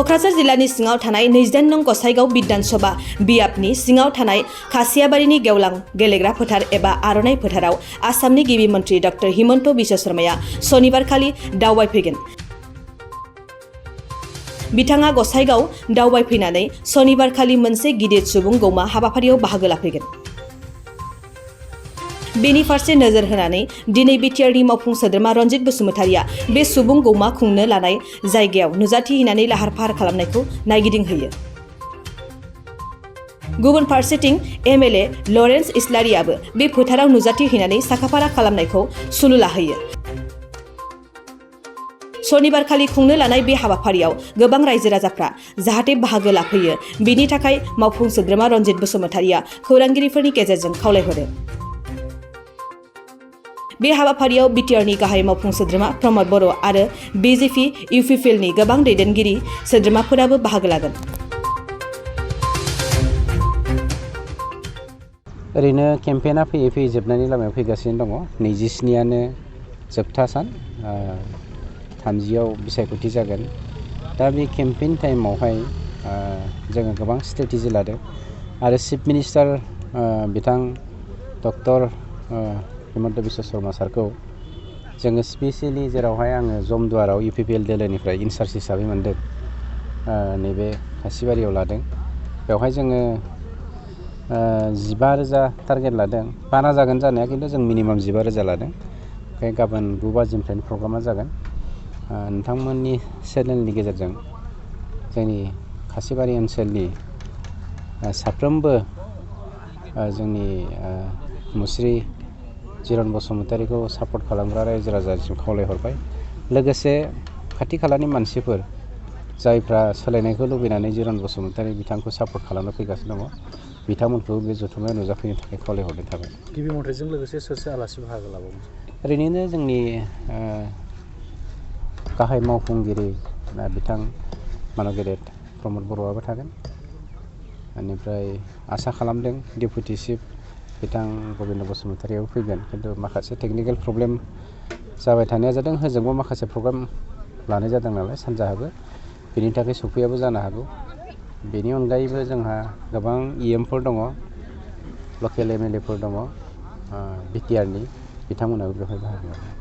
क'क्राझार जिल्लानि सिङाव थानाय 28 नं गसाइगाव बिधान सभा बियाबनि सिङाव थानाय खासियाबारिनि गेवलां गेलेग्रा फोथार एबा आर'नाइ फोथाराव आसामनि गिबि मन्थ्रि डक्टर हिमन्त बिश्व शर्माया सनिबारखालि दावबायफैगोन। बिथाङा गसाइगाव दावबायफैनानै सनिबारखालि मोनसे गिदिर सुबुं गौमा हाबाफारियाव बाहागो लाफैगोन। बेनि फारसे नोजोर होनानै दिनै बिटिआरनि मावफुं सोद्रोमा रन्जित बसुमतारिया बे सुबुं गौमा खुंनो लानाय जायगायाव नुजाथिहैनानै लाहार फाहार खालामनायखौ नायगिदिंहैयो। गुबुन फारसेथिं एमएलए लरेन्स इस्लारियाबो बे फोथाराव नुजाथिहैनानै साखाफारा खालामनायखौ सुलु लाहोयो। सनिबारखालि खुंनो लानाय बे हाबाफारियाव गोबां रायजो राजाफ्रा जाहाथे बाहागो लाफैयो बेनि थाखाय मावफुं सोद्रोमा रन्जित बसुमतारिया खौरांगिरिफोरनि गेजेरजों खावलायहरो। बे हाबाफारियाव बिटिआरनि गाहाय मावफुं सोद्रोमा प्रमद बर' आरो बिजेपि इउपिपिएलनि गोबां दैदेनगिरि सोद्रोमाफोराबो बाहागो लागोन। ओरैनो केम्पेइना फैयै फैयै जोबनायनि लामायाव फैगासिनो दङ। 27आनो जोबथा सान, 30आव बिसायख'थि जागोन। दा बे केम्पेइन टाइमावहाय जोङो गोबां स्ट्रेटेजि लादों आरो चिफ मिनिस्टार बिथां डक्टर हिमन्त बिश्व शर्मा सारखौ जोङो स्पेसियेलि जेरावहाय आङो जमदुवाराव इउपिपिएल दोलोनिफ्राय इनचार्ज हिसाबै मोनदों, नैबे खासिबारियाव लादों। बेवहाय जोङो 15,000 टारगेट लादों। बारा जागोन जानाया, खिन्थु जों मिनिमाम 15,000 लादों। ओमफ्राय गाबोन 9 बाजिनिफ्रायनो प्रग्रामा जागोन। नोंथांमोननि चेनेलनि गेजेरजों जोंनि खासिबारि ओनसोलनि साफ्रोमबो जोंनि मुस्रि जिरन बसुमतारिखौ सापर्ट खालामग्रा रायजो राजासिम खावलायहरबाय। लोगोसे खाथि खालानि मानसिफोर जायफ्रा सोलायनायखौ लुबैनानै जिरन बसुमतारि बिथांखौ सापर्ट खालामनो फैगासिनो दङ, बिथांमोनखौ बे जथुम्मायाव नुजाफैनो थाखाय खावलायहरनाय थाबाय। गिबि मन्थ्रिजों लोगोसे सोर आलासि बाहागो लाबावगोन? ओरैनो जोंनि गाहाय मावफुंगिरि बिथां मानगेरेट प्रमद बर'आबो थागोन। बेनिफ्राय आसा खालामदों डेपुटि चिफ बिथां गबिन्द बसुमतारियाबो फैगोन। खिन्थु माखासे टेकनिकेल प्रब्लेम जाबाय थानाया जादों, होजोंबो माखासे प्रग्राम लानाय जादों नालाय सानजाहाबो, बेनि थाखाय सफैयाबो जानो हागौ। बेनि अनगायैबो जोंहा गोबां इएमफोर दङ, लकेल एमएलएफोर दङ बिटिआरनि, बिथांमोनाबो बेवहाय बाहागो लागोन।